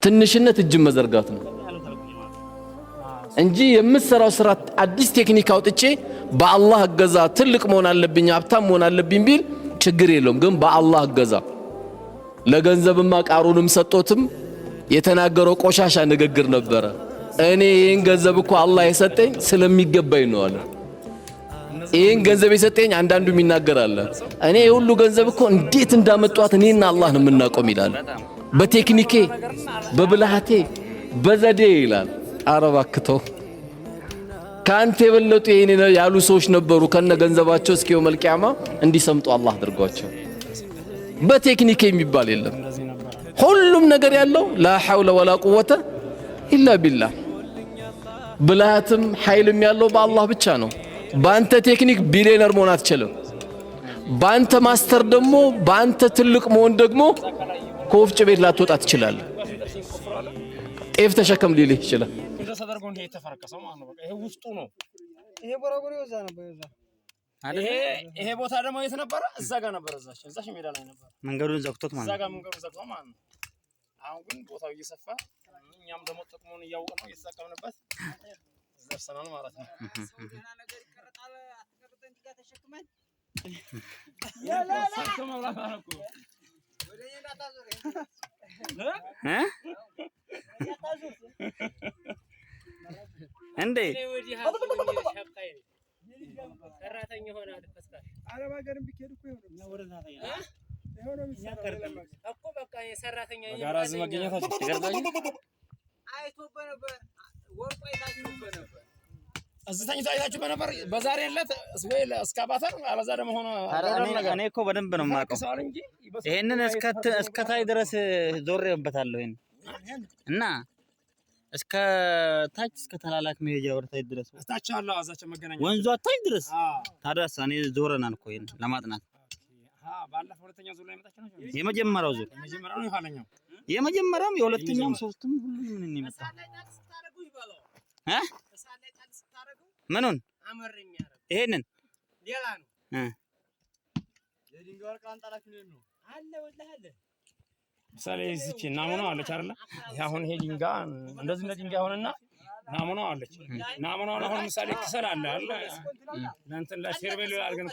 ትንሽነት እጅን መዘርጋት ነው እንጂ የምትሰራው ስራ አዲስ ቴክኒክ አውጥቼ በአላህ እገዛ ትልቅ መሆን አለብኝ፣ ሀብታም መሆን አለብኝ ቢል ችግር የለውም። ግን በአላህ እገዛ ለገንዘብማ ቃሩንም ሰጦትም የተናገረው ቆሻሻ ንግግር ነበረ። እኔ ይህን ገንዘብ እኮ አላህ የሰጠኝ ስለሚገባኝ ነው አለ። ይህን ገንዘብ የሰጠኝ አንዳንዱ የሚናገር አለ። እኔ የሁሉ ገንዘብ እኮ እንዴት እንዳመጧት እኔና አላህ ነው የምናቆም ይላል። በቴክኒኬ፣ በብልሃቴ፣ በዘዴ ይላል። ኧረ እባክህ ተው። ከአንተ የበለጡ ይሄን ያሉ ሰዎች ነበሩ። ከነ ገንዘባቸው እስከ የውመል ቂያማ እንዲሰምጡ አላህ አድርጓቸው። በቴክኒክ የሚባል የለም። ሁሉም ነገር ያለው لا حول ولا قوة إلا بالله። ብልሃትም ኃይልም ያለው በአላህ ብቻ ነው። በአንተ ቴክኒክ ቢሊዮነር መሆን አትችልም። በአንተ master ደግሞ በአንተ ትልቅ መሆን ደግሞ ከወፍጮ ቤት ላትወጣ ትችላለህ። ጤፍ ተሸከም ሊልህ ይችላል። ተደርጎ እንደ የተፈረከሰው ማለት ነው። በቃ ይሄ ውስጡ ነው። ይሄ ቦራቦሬ እዛ ነበር። እዛ ይሄ ቦታ ደግሞ የት ነበረ? እዛ ጋር ነበረ። እዛሽ ሜዳ ላይ ነበር። መንገዱን ዘግቶት ማለት እዛ ነው። ጋር መንገዱን ዘግቶ ማለት ነው። አሁን ግን ቦታው እየሰፋ እኛም ደግሞ ጥቅሙን እያወቅን ነው፣ እየተጠቀምንበት ደርሰናል ማለት ነው። ሰርቶ መብላት ማለት እኮ። እ እንዴ አረብ ሀገርም ቢኬድ እኮ ይኸው ነው የሚሰራው። በጋራ እዚህ መገኘታችን እዚህ ተኝቶ አይታችሁ በነበር በዛሬ ዕለት ወይ እስካባተር አለዛ ደግሞ ሆኖ እኔ እኮ በደንብ ነው የማውቀው። ሰዋል እንጂ ይሄንን እስከ ታይ ድረስ ዞሬበታለሁ። ይሄን እና እስከ ታች እስከ ተላላክ መሄጃ ወደ ታች ድረስ ታች አለው አዛቸው መገናኛ ወንዟ ታች ድረስ። ታዲያስ እኔ ዞረናል እኮ ይሄን ለማጥናት። ባለፈው ሁለተኛው ዙር ላይ መጣችሁ ነው። የመጀመሪያው ዙር የመጀመሪያው ነው የኋለኛው። የመጀመሪያውም የሁለተኛውም ሶስቱም ሁሉንም ነው የመጣው እ ምኑን ይሄንን እ ምሳሌ እዚች ናሙና አለች አይደለ? ይሄ አሁን ይሄ ድንጋይ እንደዚህ እንደ ድንጋይ ሆነና ናሙናው አለች። ናሙናውን አሁን ምሳሌ ክሰል አለ አይደለ? ለእንትን ለፌርቤል አድርገን